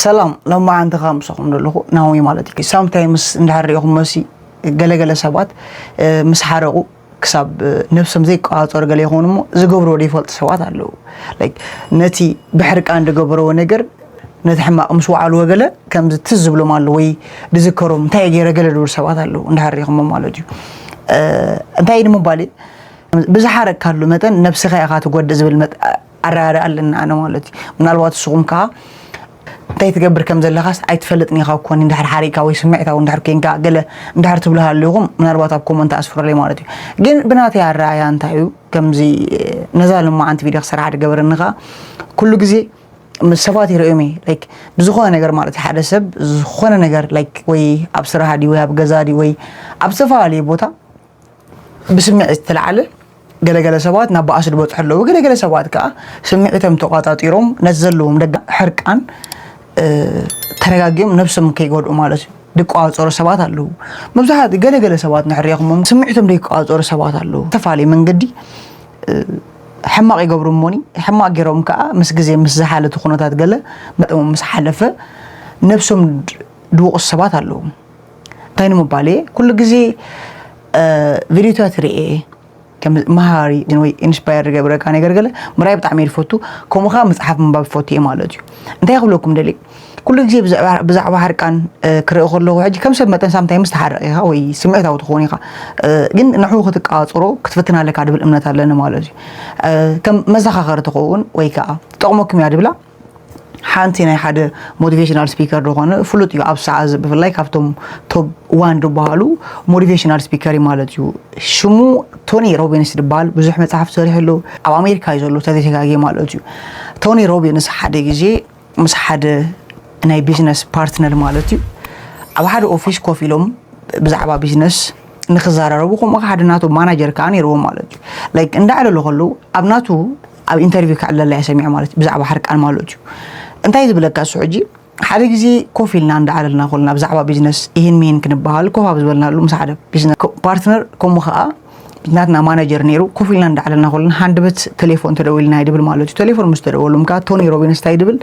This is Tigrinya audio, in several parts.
ሰላም፣ ሎማዓንቲ ከዓ ምሳኹም ዘለኹ ናሆም ማለት እዩ። ሳምታይምስ እንድሕር ሪኢኹም መሲ ገለገለ ሰባት ምስ ሓረቑ ክሳብ ነብሶም ዘይቆፃፀሩ ገለ ይኾኑ እሞ ዝገብርዎ ዘይፈልጡ ሰባት ኣለዉ። ነቲ ብሕርቃን ዝገበርዎ ነገር ነቲ ሕማቕ ምስ ወዓልዎ ገለ ከምዚ ትዝ ዝብሎም ኣሎ ወይ ዝዝከሮም እንታይ ገይረ ገለ ዝብሉ ሰባት ኣለዉ እንድሕር ሪኢኹሞ ማለት እዩ። እንታይ እዩ ንምባል ብዝሓረቅካሉ መጠን ነብስኻ ኢኻ ትጎድእ ዝብል ኣረዳድኣ ኣለኒ ኣነ ማለት እዩ። ምናልባት ንስኹም ከዓ እንታይ ትገብር ከም ዘለኻስ ኣይትፈልጥን ኢኻ እኮ እንድሕር ሓሪቅካ ወይ ስምዒታዊ እንድሕር ኮንካ ገለ እንድሕር ትብሉ ሃሊኹም ምናልባት ኣብ ኮመንት ኣስፍሩለይ ማለት እዩ። ግን ብናተይ ኣረኣእያ እንታይ እዩ ከምዚ ነዛ ሎማዓንቲ ቪድዮ ክሰርሓ ዝገበረኒ ከዓ ኩሉ ግዜ ምስ ሰባት ይርእዮም እየ ላይክ ብዝኾነ ነገር ማለት ሓደ ሰብ ዝኾነ ነገር ላይክ ወይ ኣብ ስራሕ ድዩ ወይ ኣብ ገዛ ድዩ ወይ ኣብ ዝተፈላለየ ቦታ ብስምዒት ዝተላዓለ ገለገለ ሰባት ናብ ባእሲ ዝበፅሑ ኣለዉ። ገለገለ ሰባት ከዓ ስምዒቶም ተቋፃፂሮም ነቲ ዘለዎም ደጋ ሕርቃን ተረጋጊኦም ነብሶም ከይጎድኡ ማለት እዩ ዝቋፀሩ ሰባት ኣለዉ። መብዛሕትኡ ገለገለ ሰባት ንሕሪኹሞም ስምዒቶም ዘይቋፀሩ ሰባት ኣለዉ። ዝተፈላለየ መንገዲ ሕማቕ ይገብሩ እሞኒ ሕማቕ ገይሮም ከዓ ምስ ግዜ ምስ ዝሓለቱ ኩነታት ገለ መጠሞም ምስ ሓለፈ ነብሶም ድውቕሱ ሰባት ኣለዉ። እንታይ ንምባል እየ ኩሉ ግዜ ቪድዮታት ርኤ ከም መሃሪ ወይ ኢንስፓየር ዝገብረካ ነገር ገለ ምርኣይ ብጣዕሚ እየ ዝፈቱ። ከምኡ ከዓ መፅሓፍ ምንባብ ይፈቱ እየ ማለት እዩ። እንታይ ክብለኩም ደሊ ኩሉ ግዜ ብዛዕባ ሕርቃን ክርኢ ከለኹ ሕጂ ከም ሰብ መጠን ሳምታይ ምስ ተሓረቕ ኢኻ ወይ ስምዒታዊ ትኸውን ኢኻ ግን ንሑ ክትቃፅሮ ክትፍትን ኣለካ ድብል እምነት ኣለኒ ማለት እዩ። ከም መዘኻኸሪ ትኸውን ወይ ከዓ ትጠቕመኩም እያ ድብላ ሓንቲ ናይ ሓደ ሞቲቬሽናል ስፒከር ዝኾነ ፍሉጥ እዩ ኣብ ሰዓዚ ብፍላይ ካብቶም ቶብ ዋን ዝበሃሉ ሞቲቬሽናል ስፒከር እዩ ማለት እዩ። ሽሙ ቶኒ ሮቢንስ ዝበሃል ብዙሕ መፅሓፍ ሰሪሑ ኣሎ። ኣብ ኣሜሪካ እዩ ዘሎ ተዘይተጋጌ ማለት እዩ። ቶኒ ሮቢንስ ሓደ ግዜ ምስ ሓደ ናይ ቢዝነስ ፓርትነር ማለት እዩ ኣብ ሓደ ኦፊስ ኮፍ ኢሎም ብዛዕባ ቢዝነስ ንክዘራረቡ ከምኡ ሓደ ናቶም ማናጀር ከዓ ነይርዎም ማለት እዩ። ላይክ እንዳዕለሉ ከለዉ ኣብ ናቱ ኣብ ኢንተርቪው ክዕለላ እየ ሰሚዐ ማለት እዩ ብዛዕባ ሕርቃን ማለት እዩ። እንታይ ዝብለካ እሱ ሕጂ ሓደ ግዜ ኮፍ ኢልና እንዳዕለልና ከለና ብዛዕባ ቢዝነስ ይህን ሚህን ክንበሃል ኮፍ ኣብ ዝበልናሉ ምስ ሓደ ቢዝነስ ፓርትነር ከምኡ ከዓ ናትና ማናጀር ነይሩ ኮፍ ኢልና እንዳዕለልና ከለና ሃንደበት ቴሌፎን ተደዊልና ይድብል ማለት እዩ። ቴሌፎን ምስ ተደወሎም ከዓ ቶኒ ሮቢንስ እንታይ ይድብል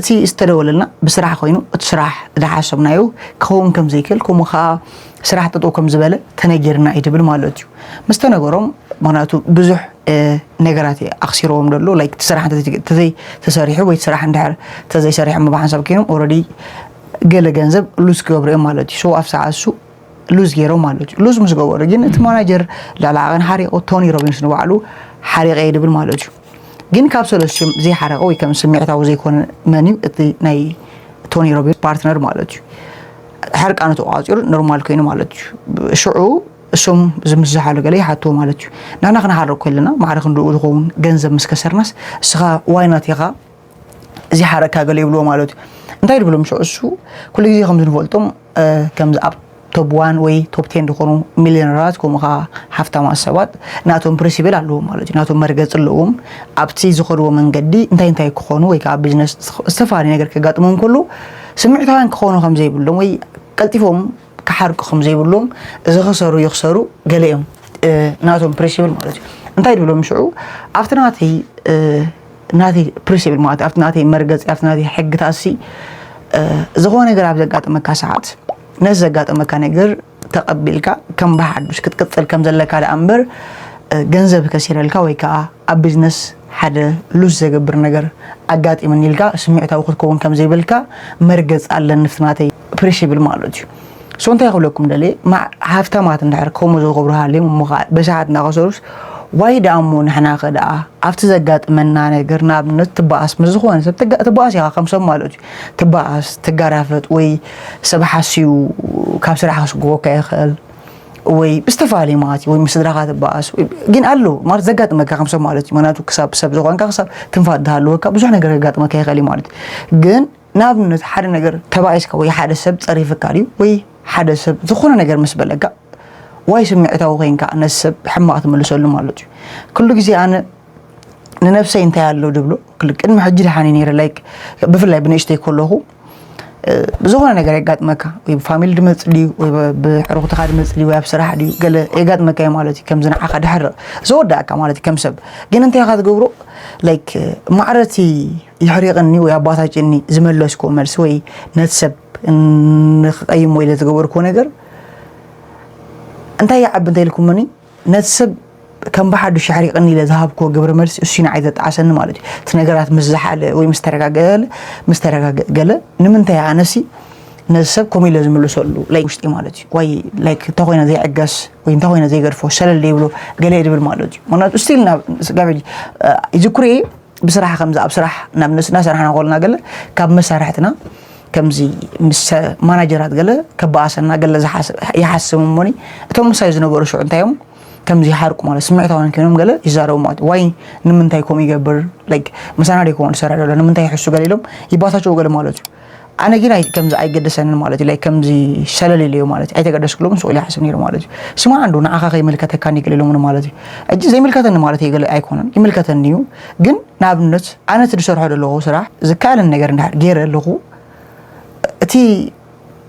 እቲ ዝተደወለልና ብስራሕ ኮይኑ እቲ ስራሕ ዝሓሰብናዮ ክኸውን ከም ዘይክእል ከምኡ ከዓ ስራሕ ጠጠው ከም ዝበለ ተነጊርና እዩ ድብል ማለት እዩ። ምስ ተነገሮም ምክንያቱ ብዙሕ ነገራት ኣክሲርዎም ደሎ ላይክ እቲ ስራሕ ተዘይ ተሰሪሑ ወይ ስራሕ እንድሕር ተዘይሰሪሖም ብሓንሳብ ኮይኖም ኦረዲ ገለ ገንዘብ ሉዝ ክገብሩ እዮም ማለት እዩ። ሶ ኣብ ሰዓት እሱ ሉዝ ገይሮም ማለት እዩ። ሉዝ ምስ ገበሩ ግን እቲ ማናጀር ልዕሊ ዓቐን ሓሪቑ ቶኒ ሮቢንስ ንባዕሉ ሓሪቐ እዩ ድብል ማለት እዩ። ግን ካብ ሰለስቲኦም ዘይሓረቐ ወይ ከም ስምዒታዊ ዘይኮነ መን እዩ እቲ ናይ ቶኒ ሮቢንስ ፓርትነር ማለት እዩ። ሕርቃኑ ተቋፂሩ ኖርማል ኮይኑ ማለት እዩ። ሽዑ እሶም ዝምስዝሓሉ ገለ ይሓትዎ ማለት እዩ። ንሕና ክንሓርቅ ከለና ማዕረ ክንድኡ ዝኸውን ገንዘብ ምስ ከሰርናስ እስኻ ዋይናት ኢኻ እዚ ሓረካ ገለ ይብልዎ ማለት እዩ። እንታይ ድብሎም ሽዑ እሱ ኩሉ ግዜ ከም ዝንፈልጦም ከምዚ ኣብ ቶብ ዋን ወይ ቶብ ቴን ዝኾኑ ሚሊዮነራት ከምኡ ከዓ ሃፍታማት ሰባት ናቶም ፕሪንሲፕል ኣለዎም ማለት እዩ። ናቶም መርገፂ ኣለዎም። ኣብቲ ዝኸድዎ መንገዲ እንታይ እንታይ ክኾኑ ወይ ከዓ ቢዝነስ ዝተፈላለዩ ነገር ከጋጥሞም ከሎ ስምዒታውያን ክኾኑ ከም ዘይብሎም ወይ ቀልጢፎም ክሓርቁ ከም ዘይብሎም ዝኸሰሩ ይኽሰሩ ገለ እዮም ናቶም ፕሪንሲፕል ማለት እዩ። እንታይ ድብሎም ሽዑ ኣብቲ ናተይ ናተይ ፕሪንሲፕል ማለት ኣብቲ ናተይ መርገፂ ኣብቲ ናተይ ሕግታሲ ዝኾነ ነገር ኣብ ዘጋጠመካ ሰዓት ነዚ ዘጋጠመካ ነገር ተቐቢልካ ከም ብሓዱሽ ክትቅፅል ከም ዘለካ ደኣ እምበር ገንዘብ ከሲረልካ ወይ ከዓ ኣብ ቢዝነስ ሓደ ሉዝ ዘገብር ነገር ኣጋጢምኒ ኢልካ ስምዒታዊ ክትከውን ከም ዘይብልካ መርገፂ ኣለኒ ኣብቲ ናተይ ፕሪንሲፕል ማለት እዩ። ሶ እንታይ ክብለኩም ደልየ ሃፍታማት እንድሕር ከምኡ ዝገብሩ ሃልዮም እሞ ከዓ በሰዓት እናኸሰሩስ ዋይ ደኣ እሞ ንሕና ከ ደኣ ኣብቲ ዘጋጥመና ነገር ንኣብነት ትበኣስ ምስ ዝኾነ ሰብ ትበኣስ ኢኻ ከም ሰብ ማለት እዩ። ትበኣስ ትጋራፈጥ ወይ ሰብ ሓስዩ ካብ ስራሕ ከስጉወካ ይኽእል ወይ ብዝተፈላለየ ማለት እዩ ወይ ምስ ስድራኻ ትበኣስ ግን ኣሎ ማለት ዘጋጥመካ ከም ሰብ ማለት እዩ። ምክንያቱ ክሳብ ሰብ ዝኾንካ ክሳብ ትንፋት ዝሃለወካ ብዙሕ ነገር ከጋጥመካ ይኽእል እዩ ማለት እዩ። ግን ንኣብነት ሓደ ነገር ተባኢስካ ወይ ሓደ ሰብ ፀሪፍካ ድዩ ወይ ሓደ ሰብ ዝኾነ ነገር ምስ በለካ ዋይ ስምዒታዊ ኮይንካ ነቲ ሰብ ሕማቕ ትምልሰሉ ማለት እዩ። ኩሉ ግዜ ኣነ ንነብሰይ እንታይ ኣሎ ድብሎ ቅድሚ ሕጂ ደሓን ነይረ ላይክ ብፍላይ ብንእሽተይ ከለኹ ብዝኾነ ነገር የጋጥመካ፣ ወይ ብፋሚሊ ድመጽእ ድዩ፣ ወይ ብሕርኹትኻ ድመጽእ ድዩ፣ ወይ ኣብ ስራሕ ድዩ፣ ገለ የጋጥመካ እዩ ማለት እዩ። ከምዚ ንዓኻ ድሕርቕ ዝወዳእካ ማለት እዩ ከም ሰብ። ግን እንታይ ኢኻ ትገብሮ? ላይክ፣ ማዕረቲ ይሕሪቕኒ ወይ ኣባሳጭኒ ዝመለስኩዎ መልሲ ወይ ነቲ ሰብ ንክቐይሞ ኢለ ዝገበርኩዎ ነገር እንታይ ይዓቢ እንተ ኢልኩምኒ፣ ነቲ ሰብ ከም ብሓዱሽ ኣሕሪቕኒ ኢለ ዝሃብክዎ ግብረ መልሲ እሱ ንዓይ ዘጣዓሰኒ ማለት እዩ። እቲ ነገራት ምስ ዝሓለ ወይ ምስ ተረጋገለ፣ ምስ ተረጋገ ገለ ንምንታይ ኣነሲ ነዚ ሰብ ከምኡ ኢለ ዝምልሰሉ ላይ ውሽጢ ማለት እዩ። ወይ ላይክ እንተኾይነ ዘይዕገስ ወይ እንተኾይነ ዘይገድፎ ሸለል ዘይብሎ ገለ ድብል ማለት እዩ። ምክንያቱ ስቲል ናብ ስጋብ ሕጂ ይዝክሩ እየ ብስራሕ ከምዚ ኣብ ስራሕ ናብ ንስና ሰራሕና ከለና ገለ ካብ መሳርሕትና ከምዚ ምስ ማናጀራት ገለ ከበኣሰና ገለ ይሓስብ እሞኒ እቶም ምሳይ ዝነበሩ ሽዑ እንታይ እዮም ከምዚ ይሓርቁ ማለት ስምዒታውያን ኮይኖም ገለ ይዛረቡ ማለት ዋይ ንምንታይ ከምኡ ይገብር ላይክ ምሳና ደይኮነ ዝሰርሕ ዘሎ ንምንታይ ይሕሱ ገለ ኢሎም ይባሳቸው ገለ ማለት እዩ። ኣነ ግን ከምዚ ኣይገደሰንን ማለት እዩ። ላይክ ከምዚ ሸለል ኢለዮ ማለት እዩ። ኣይተገደስክሎም ስቕ ኢለ ይሓስብ ነይሩ ማለት እዩ። ስማ እንዶ ንዓኻ ከይምልከተካ እንዲ ገለ ኢሎምኒ ማለት እዩ። እጂ ዘይምልከተኒ ማለት እዩ ገለ ኣይኮነን ይምልከተኒ እዩ። ግን ንኣብነት ኣነ እቲ ዝሰርሖ ዘለኹ ስራሕ ዝከኣለን ነገር እንድሕር ገይረ ኣለኹ እቲ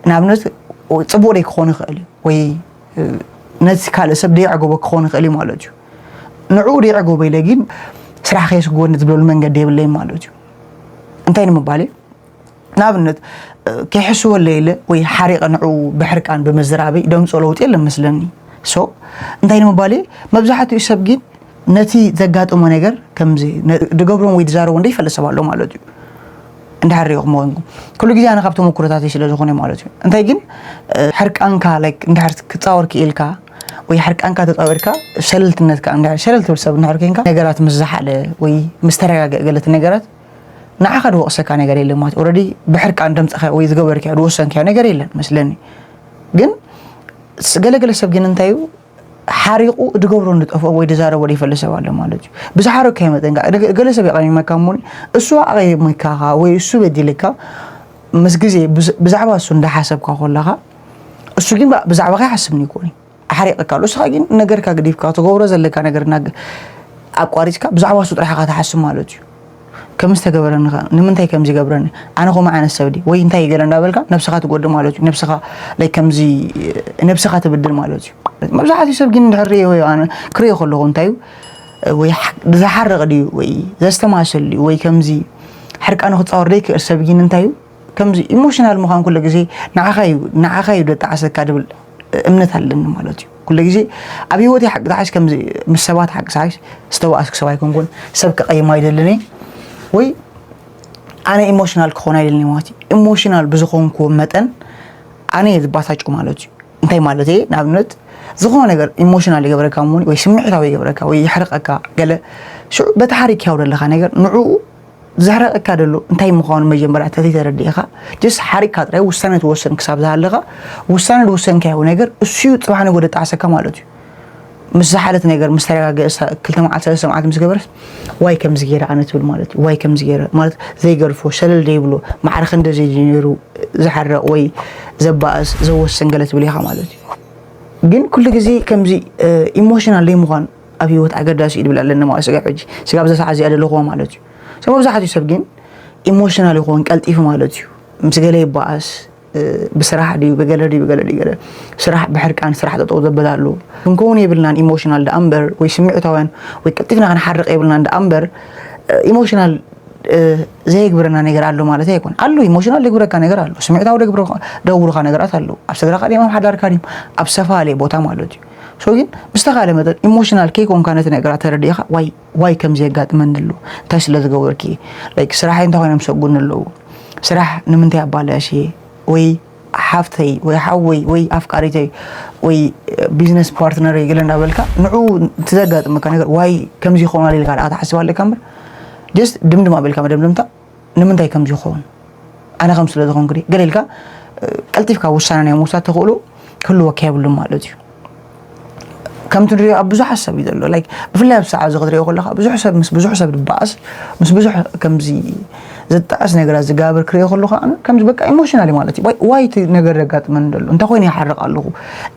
ንኣብነት ጽቡቕ ደይ ክኾን ይኽእል እዩ ወይ ነቲ ካልእ ሰብ ደይዕገቦ ክኾን ይኽእል እዩ ማለት እዩ። ንዕኡ ደይዕገቦ ኢለ ግን ስራሕ ከየስግወኒ ዝብለሉ መንገዲ የብለይ ማለት እዩ። እንታይ ንምባል እዩ? ንኣብነት ከይሕስወለ ኢለ ወይ ሓሪቐ ንዕኡ ብሕርቃን ብምዝራበይ ደምፆ ለውጢ የለን መስለኒ። ሶ እንታይ ንምባል እየ መብዛሕትኡ ሰብ ግን ነቲ ዘጋጠሞ ነገር ከምዚ ድገብሮም ወይ ዝዛረቦ እንደ ይፈልጥ ሰብ ኣሎ ማለት እዩ። እንድሕር ሪኢኹም ኮንኩም ኩሉ ግዜ ኣነ ካብ ተመኩሮታተይ ስለ ዝኾነ ማለት እዩ። እንታይ ግን ሕርቃንካ ላይክ እንድሕር ክትፃወር ክኢልካ ወይ ሕርቃንካ ተፃዊርካ ሸለልትነትካ እንድሕር ሸለል ትብል ሰብ እንድሕር ኮንካ ነገራት ምስ ዝሓለ ወይ ምስ ተረጋገ ገለት ነገራት ንዓኻ ድወቕሰካ ነገር የለ ማለት ኦረዲ ብሕርቃን ደምፅኻ ወይ ዝገበርካዮ ዝወሰንካዮ ነገር የለን መስለኒ። ግን ገለገለ ሰብ ግን እንታይ እዩ ሓሪቑ ድገብሮ ንጠፍኦ ወይ ድዛረቦ ደይፈለ ሰብ ኣሎ ማለት እዩ። ብዝሓረካዮ መጠን ገለ ሰብ የቐሚመካ እሞኒ እሱ ኣቐሚካኻ ወይ እሱ በዲልካ ምስ ግዜ ብዛዕባ እሱ እንዳሓሰብካ ኮለኻ እሱ ግን ብዛዕባኻ ይሓስብኒ ይኮኒ ኣሕሪቕካ ኣሎ። እስኻ ግን ነገርካ ግዲፍካ ትገብሮ ዘለካ ነገር ኣቋሪፅካ ብዛዕባ እሱ ጥራሕካ ትሓስብ ማለት እዩ። ከም ዝተገበረኒ ከ ንምንታይ ከም ዝገብረኒ ኣነ ከምኡ ዓይነት ሰብ ድየ ወይ እንታይ ይገለ እንዳበልካ ነብስኻ ትጎድእ ማለት እዩ። ነብስኻ ላይ ከምዚ ነብስኻ ትብድል ማለት እዩ። መብዛሕትኡ ሰብ ግን እንድሕር ሪኦ ኣነ ክሪኦ ከለኹ እንታይ እዩ ወይ ዝሓርቕ ድዩ ወይ ዘስተማስል ድዩ ወይ ከምዚ ሕርቃኑ ክፃወር ዘይክእል ሰብ ግን እንታይ እዩ ከምዚ ኢሞሽናል ምዃን ኩሉ ግዜ ንዓኻ እዩ ንዓኻ እዩ ደጣዓሰካ ድብል እምነት ኣለኒ ማለት እዩ። ኩሉ ግዜ ኣብ ህይወት ሓቂ ዝሓሽ ከም ምስ ሰባት ሓቂ ዝሓሽ ዝተባእስኩ ሰብ ኣይኮንኩን። ሰብ ክቀይም ኣይደልን ወይ ኣነ ኢሞሽናል ክኾን ኣይደልን ማለት እዩ። ኢሞሽናል ብዝኾንኩ መጠን ኣነ እየ ዝባሳጭ ማለት እዩ። እንታይ ማለት እየ ንኣብነት ዝኾነ ነገር ኢሞሽናል ይገብረካ ሞኒ ወይ ስምዒታዊ ይገብረካ ወይ ይሕርቀካ ገለ ሽዑ በቲ ሓሪክ ያውረለካ ነገር ንዕኡ ዘሕረቀካ ደሎ እንታይ ምዃኑ መጀመርያ ተዘይተረዲእኻ ጀስ ሓሪቅካ ጥራይ ውሳነ ትወስን ክሳብ ዝሃለኻ ውሳነ ዝወሰንካዮ ነገር እሱዩ ፅባሕ ንጎ ደጣዕሰካ ማለት እዩ። ምስ ዝሓለት ነገር ምስ ተረጋገእሳ ክልተ መዓልቲ ሰለስተ መዓልቲ ምስ ገበረስ ዋይ ከምዚ ገይረ ኣነ ትብል ማለት እዩ። ዋይ ከምዚ ገይረ ማለት ዘይገርፎ ሸለል ዘይብሎ ማዕረ ክንደ ዘይነይሩ ዝሓረቕ ወይ ዘባእስ ዘወስን ገለ ትብል ኢኻ ማለት እዩ። ግን ኩሉ ግዜ ከምዚ ኢሞሽናል ዘይምዃን ኣብ ህይወት ኣገዳሲ እዩ ድብል ኣለኒ ማለት ስጋብ ሕጂ ስጋብ እዛ ሰዓት እዚኣ ዘለኹዋ ማለት እዩ። ሰብ መብዛሕትኡ ሰብ ግን ኢሞሽናል ይኸውን ቀልጢፉ ማለት እዩ። ምስ ገለ ይበኣስ ብስራሕ ድዩ ብገለ ድዩ ብገለ ድዩ ገለ ስራሕ ብሕርቃን ስራሕ ጠጠው ዘበል ኣሎ። ክንከውን የብልናን ኢሞሽናል ደኣ እምበር ወይ ስምዕታውያን ወይ ቀልጢፍና ክንሓርቕ የብልናን ደኣ እምበር ኢሞሽናል ዘየግብረና ነገር ኣሎ ማለት ኣይኮን ኣሎ ኢሞሽናል ዘግብረካ ነገር ኣሎ ስምዕታዊ ደግብሩካ ነገራት ኣሎ ኣብ ስድራካ ድዮም ኣብ ሓዳርካ ድዮም ኣብ ዝተፈላለየ ቦታ ማለት እዩ። ሶ ግን ብዝተኻለ መጠን ኢሞሽናል ከይኮንካ ነቲ ነገራት ተረዲእኻ ዋይ ዋይ ከምዚ የጋጥመኒ ኣሎ እንታይ ስለ ዝገበርኪ ላይክ ስራሐይ እንታይ ኮይኖም ሰጉኒ ኣለዉ ስራሕ ንምንታይ ኣባላሽየ ወይ ሓፍተይ ወይ ሓወይ ወይ ኣፍቃሪተይ ወይ ቢዝነስ ፓርትነረይ ገለ እንዳበልካ ንዑ እቲ ዘጋጥመካ ነገር ዋይ ከምዚ ይኸውን ኣለ ኢልካ ደኣ ትሓስብ ኣለካ እምበር ጀስት ድምድም ኣበልካ መደምደምታ ንምንታይ ከምዚ ይኸውን ኣነ ከም ስለ ዝኾንኩ ገለ ኢልካ ቀልጢፍካ ውሳነ ናይ ምውሳድ ተኽእሎ ክህልወካ የብሉን ማለት እዩ። ከምቲ ንሪኦ ኣብ ብዙሓት ሰብ እዩ ዘሎ ላይክ ብፍላይ ኣብ ሰዓት እዚ ክትሪኦ ከለካ ብዙሕ ሰብ ምስ ብዙሕ ሰብ ድበኣስ ምስ ብዙሕ ከምዚ ዘጣዕስ ነገራት ዝጋብር ክሪኦ ከለካ ኣነ ከምዚ በቃ ኢሞሽናሊ ማለት እዩ ዋይ እቲ ነገር ዘጋጥመኒ ዘሎ እንታይ ኮይኑ ይሓርቕ ኣለኹ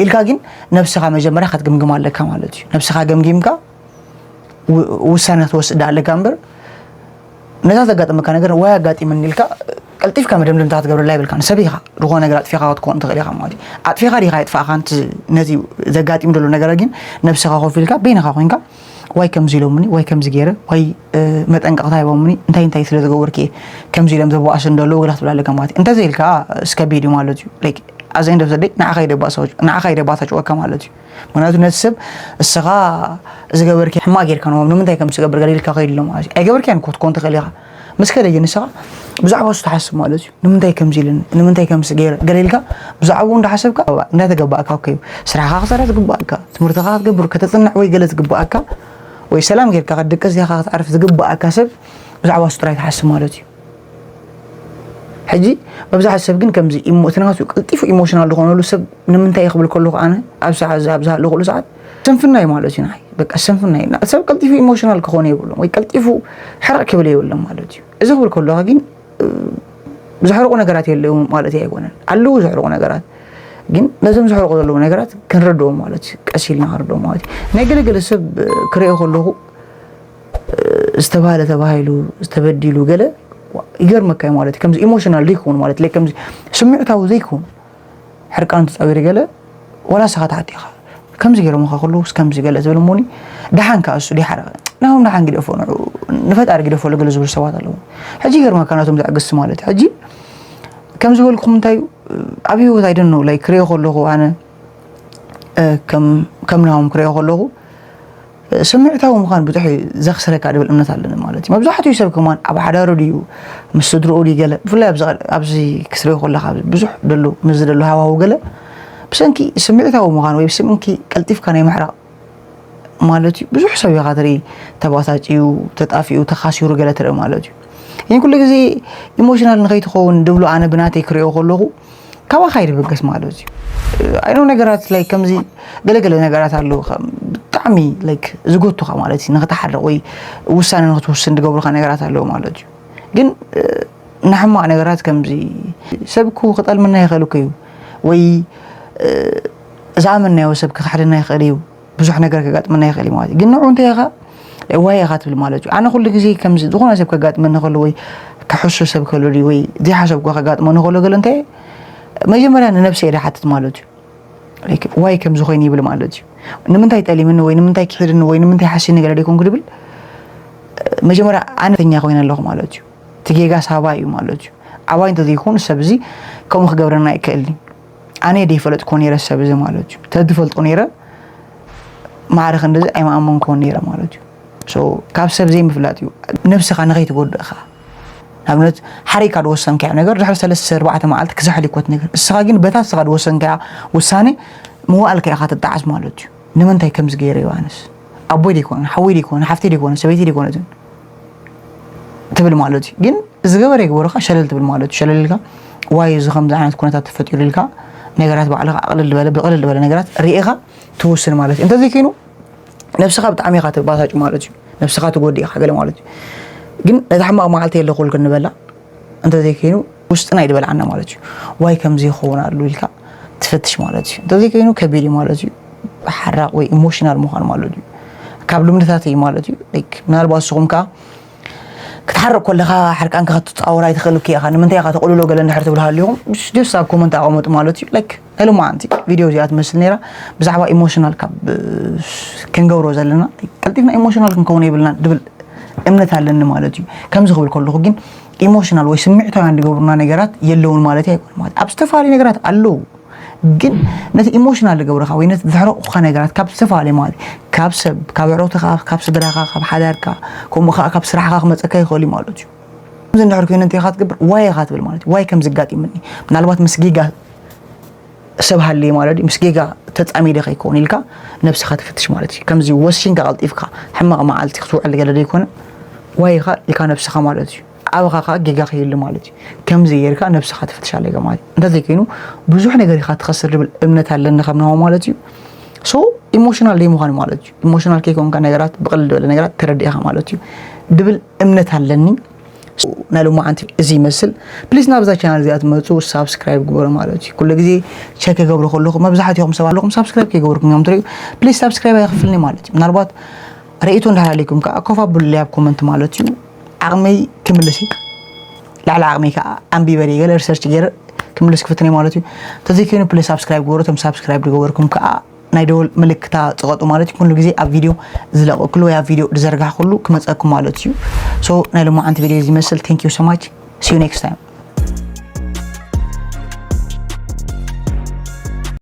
ኢልካ ግን ነብስኻ መጀመርያ ክትግምግም ኣለካ ማለት እዩ። ነብስኻ ገምጊምካ ውሳነ ክትወስድ ኣለካ እምበር ነታ ዘጋጠመካ ነገር ዋይ ኣጋጢመኒ ኢልካ ቀልጢፍካ መደምደምታ ክትገብረላ ይብልካ። ንሰብ ኢኻ ዝኾነ ነገር ኣጥፊኻ ክትኮን ትኽእል ኢኻ ማለት እዩ። ኣጥፊኻ ዲኻ የጥፋእኻ፣ ነቲ ነዚ ዘጋጢም ዘሎ ነገር ግን ነብስኻ ኮፍ ኢልካ በይንኻ ኮንካ ዋይ ከምዚ ኢሎምኒ፣ ዋይ ከምዚ ገይረ፣ ዋይ መጠንቀቕታ ሂቦምኒ፣ እንታይ እንታይ ስለ ዝገበርክ እየ ከምዚ ኢሎም ዘባእሱን ዘለዉ ገለ ክትብል ኣለካ ማለት እዩ። እንተዘይልካ እስከ ቤድ እዩ ማለት እዩ። Like ኣዘይ እንደ ሰደይ ንዓኻ ይደባእሳ ንዓኻ ይደባእሳ ጭወካ ማለት እዩ። ምክንያቱ ነቲ ሰብ እስኻ ዝገበርክ ሕማቅ ጌርካ ነው ንምንታይ ከም ዝገብር ገለ ኢልካ ከይድሎ ማለት እዩ። ኣይገበርክያን ክትኮን ትኽእል ኢኻ። ምስ ከደ ግን ንስኻ ብዛዕባ እሱ ትሓስብ ማለት እዩ። ንምንታይ ከምዚ ኢልን ንምንታይ ከምዚ ገይረ ገለ ኢልካ ብዛዕባኡ እንዳሓሰብካ እንዳተገባእካ ኮዩ ስራሕኻ ክሰራ ዝግባእካ፣ ትምህርትኻ ክትገብር ከተፅንዕ ወይ ገለ ዝግባእካ ወይ ሰላም ጌርካ ክትድቅስ ዲኻ ክትዓርፍ ዝግባእካ ሰብ ብዛዕባ እሱ ጥራይ ትሓስብ ማለት እዩ። ሕጂ መብዛሕትኡ ሰብ ግን ከምዚ ኢሞ እቲ ናቱ ቀልጢፉ ኢሞሽናል ዝኾነሉ ሰብ ንምንታይ ክብል ከለኹ ኣነ ኣብ ሰዓት ኣብዚ ኣብ ዝሃለኹሉ ሰዓት ስንፍና እዩ ማለት እዩ። ንዓይ በቃ ስንፍና እዩ። ሰብ ቀልጢፉ ኢሞሽናል ክኾን የብሉን ወይ ቀልጢፉ ሕርቕ ክብል የብሉን ማለት እዩ። እዚ ክብል ከለኻ ግን ዘሕርቑ ነገራት የለዉ ማለት ኣይኮነን። ኣለዉ ዘሕርቑ ነገራት፣ ግን ነዞም ዘሕርቑ ዘለዉ ነገራት ክንረድኦም ማለት እዩ። ቀስ ኢልና ክንረድኦም ማለት እዩ። ናይ ገለገለ ሰብ ክርእዮ ከለኹ ዝተባህለ ተባሂሉ ዝተበዲሉ ገለ ይገርመካ እዩ ማለት እዩ። ከምዚ ኢሞሽናል ዘይከውን ማለት like ከምዚ ስምዕታዊ ዘይከውን ሕርቃን ተፃዊሩ ገለ ወላ ስኻ ተሓቲኻ ከምዚ ገይሮምኻ ከለዉ ስ ከምዚ ገለ ዝብል እሞኒ ደሓን ከዓ እሱ ደይሓረቐ ናሆም ደሓን ግደፎ ንዑ ንፈጣሪ ግደፎ ገለ ዝብሉ ሰባት ኣለዉ። ሕጂ ይገርመካ ናቶም ትዕግስቲ ማለት እዩ። ሕጂ ከም ዝበልኩም እንታይ እዩ ኣብ ህይወት ኣይደኖ ላይ ክሪኦ ከለኹ ኣነ ከም ከም ናሆም ክሪኦ ከለኹ ስምዕታዊ ምዃን ብዙሕ እዩ ዘኽስረካ ድብል እምነት ኣለኒ ማለት እዩ። መብዛሕትኡ ሰብ ከማን ኣብ ሓዳሩ ድዩ ምስ ስድርኡ ድዩ ገለ ብፍላይ ኣብዚ ኣብዚ ክትሪኦ ከለካ ብዙሕ ደሎ ምስ ዝደሎ ሃዋሁ ገለ ብሰንኪ ስምዕታዊ ምዃን ወይ ብሰንኪ ቀልጢፍካ ናይ ምሕራቕ ማለት እዩ። ብዙሕ ሰብ ኢኻ ትርኢ ተባሳጭዩ ተጣፊኡ ተኻሲሩ ገለ ትርኢ ማለት እዩ። ይህን ኩሉ ግዜ ኢሞሽናል ንኸይትኸውን ድብሉ ኣነ ብናተይ ክሪኦ ከለኹ ካባኻ ይድበገስ ማለት እዩ። ኣይኖ ነገራት ላይ ከምዚ ገለገለ ነገራት ኣለዉ ከም ብጣዕሚ ላይክ ዝጎቱኻ ማለት እዩ ንኽትሓርቕ ወይ ውሳነ ንኽትውስን ዝገብሩኻ ነገራት ኣለዉ ማለት እዩ። ግን ንሕማቕ ነገራት ከምዚ ሰብ እኮ ክጠልመና ይኽእል እኮ እዩ ወይ ዝኣመናዮ ሰብ ክኽሕደና ይኽእል እዩ። ብዙሕ ነገር ከጋጥመና ይኽእል እዩ ማለት እዩ። ግን ንዑ እንታይ ኢኻ ዋይ ኢኻ ትብል ማለት እዩ። ኣነ ኩሉ ግዜ ከምዚ ዝኾነ ሰብ ከጋጥመኒ ከሎ ወይ ከሕሱ ሰብ ከሎ ድዩ ወይ ዘይሓሰብኩ ከጋጥመኒ ከሎ ገለ እንታይ መጀመርያ ንነብሰ እየ ድሓትት ማለት እዩ። ዋይ ከምዚ ኮይኑ ይብል ማለት እዩ። ንምንታይ ጠሊምኒ ወይ ንምንታይ ክሒድኒ ወይ ንምንታይ ሓሲኒ ገለ ደይኮንኩ ድብል መጀመርያ ኣነ ተኛ ኮይነ ኣለኹ ማለት እዩ። እቲ ጌጋ ሳባ እዩ ማለት እዩ። ኣባይ እንተዘይኮኑ ሰብ እዚ ከምኡ ክገብረና ኣይክእልኒ። ኣነ ደይፈለጥኮ ነይረ ሰብ እዚ ማለት እዩ። ተዝፈልጦ ነይረ ማዕረ ክንድዚ ኣይመኣመንኮን ነይረ ማለት እዩ። So ካብ ሰብ ዘይምፍላጥ እዩ ነብስኻ ንኸይትጎድእኻ ንኣብነት ሓሪካ ዝወሰንካዮ ነገር ድሕሪ ሰለስተ ኣርባዕተ መዓልቲ ክዘሕል ይኮት ነገር እስኻ ግን በታ እስኻ ዝወሰንካያ ውሳኔ መዋእልካ ኢኻ ትጣዓስ ማለት እዩ። ንምንታይ ከምዚ ገይረ ዮሃንስ ኣቦይ ደይኮነ ሓወይ ደይኮነ ሓፍተይ ደይኮነ ሰበይቲ ደይኮነትን ትብል ማለት እዩ። ግን ዝገበረ ይግበሩካ ሸለል ትብል ማለት እዩ። ሸለል ኢልካ ዋይ እዚ ከምዚ ዓይነት ኩነታት ተፈጢሩ ኢልካ ነገራት ባዕልካ ኣቕልል ዝበለ ብቕልል ዝበለ ነገራት ርኢኻ ትውስን ማለት እዩ። እንተዘይኮይኑ ነብስኻ ብጣዕሚ ኢኻ ትባሳጭ ማለት እዩ። ነብስኻ ትጎዲ ኢኻ ገለ ማለት እዩ። ግን ነቲ ሕማቕ መዓልቲ የለ ኩል ክንበላ እንተዘይኮይኑ ውስጥና ይድበልዓና ማለት እዩ። ዋይ ከምዚ ይኸውን ኣሉ ኢልካ ትፈትሽ ማለት እዩ። እንተዘይኮይኑ ከቢድ እዩ ማለት እዩ። ሓራቕ ወይ ኢሞሽናል ምዃን ማለት እዩ። ካብ ልምድታት እዩ ማለት እዩ። ምናልባት ንስኹም ከኣ ክትሓርቕ ከለኻ ሕርቃንካ ክትፃወር ኣይትኽእል እኮ ኢኻ ንምንታይ ኢኻ ተቕልሎ ገለ እንድሕር ትብል ሃሊኹም ደስ ኣብ ኮመንት ኣቐመጡ ማለት እዩ። ላይክ ናይ ሎማዓንቲ ቪድዮ እዚኣ ትመስል ነይራ። ብዛዕባ ኢሞሽናል ካብ ክንገብሮ ዘለና ቀልጢፍና ኢሞሽናል ክንከውን የብልና ድብል እምነት ኣለኒ ማለት እዩ። ከምዚ ክብል ከለኹ ግን ኢሞሽናል ወይ ስምዕታውያን ዝገብሩና ነገራት የለውን ማለት ኣይኮን ማለት ኣብ ዝተፈላለዩ ነገራት ኣለዉ። ግን ነቲ ኢሞሽናል ዝገብረኻ ወይ ነቲ ዘሕረቑኻ ነገራት ካብ ዝተፈላለዩ ማለት ካብ ሰብ ካብ ዕሮትኻ ካብ ስድራኻ ካብ ሓዳርካ ከምኡ ከዓ ካብ ስራሕኻ ክመፀካ ይኽእል እዩ ማለት እዩ። ከምዚ እንድሕር ኮይኑ እንታይ ኢኻ ትገብር ዋይ ኢኻ ትብል ማለት እዩ። ዋይ ከም ዝጋጢምኒ ምናልባት ምስ ጌጋ ሰብ ሃልየ ማለት እዩ ምስ ጌጋ ተፃሚደ ከይከውን ኢልካ ነብስኻ ትፍትሽ ማለት እዩ። ከምዚ ወሲንካ ቀልጢፍካ ሕማቕ መዓልቲ ክትውዕል ገለ ዘይኮነ ዋይ ኢኻ ኢልካ ነብስኻ ማለት እዩ። ኣባኻ ከዓ ጌጋ ከይህሉ ማለት እዩ። ከምዚ ጌርካ ነብስኻ ትፍትሽ ኣለካ ማለት እዩ። እንተዘይኮይኑ ብዙሕ ነገር ኢኻ ትኸስር ዝብል እምነት ኣለኒ ከም ናሆ ማለት እዩ። So ኢሞሽናል ዘይምዃን ማለት እዩ። ኢሞሽናል ከይኮንካ ነገራት ብቕልል ዝበለ ነገራት ተረዲእኻ ማለት እዩ ድብል እምነት ኣለኒ። ናይ ሎማዓንቲ እዚ ይመስል። ፕሊስ ናብዛ ቻናል እዚኣ ትመፁ ሳብስክራይብ ግበሩ ማለት እዩ። ኩሉ ግዜ ቸክ ክገብሩ ከለኹ መብዛሕትኹም ሰባት ኣለኹም ሳብስክራይብ ከይገበርኩም እዮም ትሪኡ። ፕሊስ ሳብስክራይብ ኣይኽፍልኒ ማለት እዩ። ምናልባት ርእይቶ እንዳሃለኩም ከዓ ኮፍ ኣብሉለይ ኣብ ኮመንት ማለት እዩ። ዓቕመይ ክምልስ እዩ። ላዕሊ ዓቕመይ ከዓ ኣንቢበ ድየ ገለ ሪሰርች ገይረ ክምልስ ክፍትን እየ ማለት እዩ። እንተዘይኮይኑ ፕሊስ ሳብስክራይብ ግበሩ። እቶም ሳብስክራይብ ዝገበርኩም ከዓ ናይ ደወል ምልክታ ፅቐጡ ማለት እዩ። ኩሉ ግዜ ኣብ ቪድዮ ዝለቐኩሉ ወይ ኣብ ቪድዮ ዝዘርጋሕኩሉ ክመፀኩም ማለት እዩ። So ናይ ሎማዓንቲ ቪድዮ እዚ ይመስል። Thank you so much. See you next time.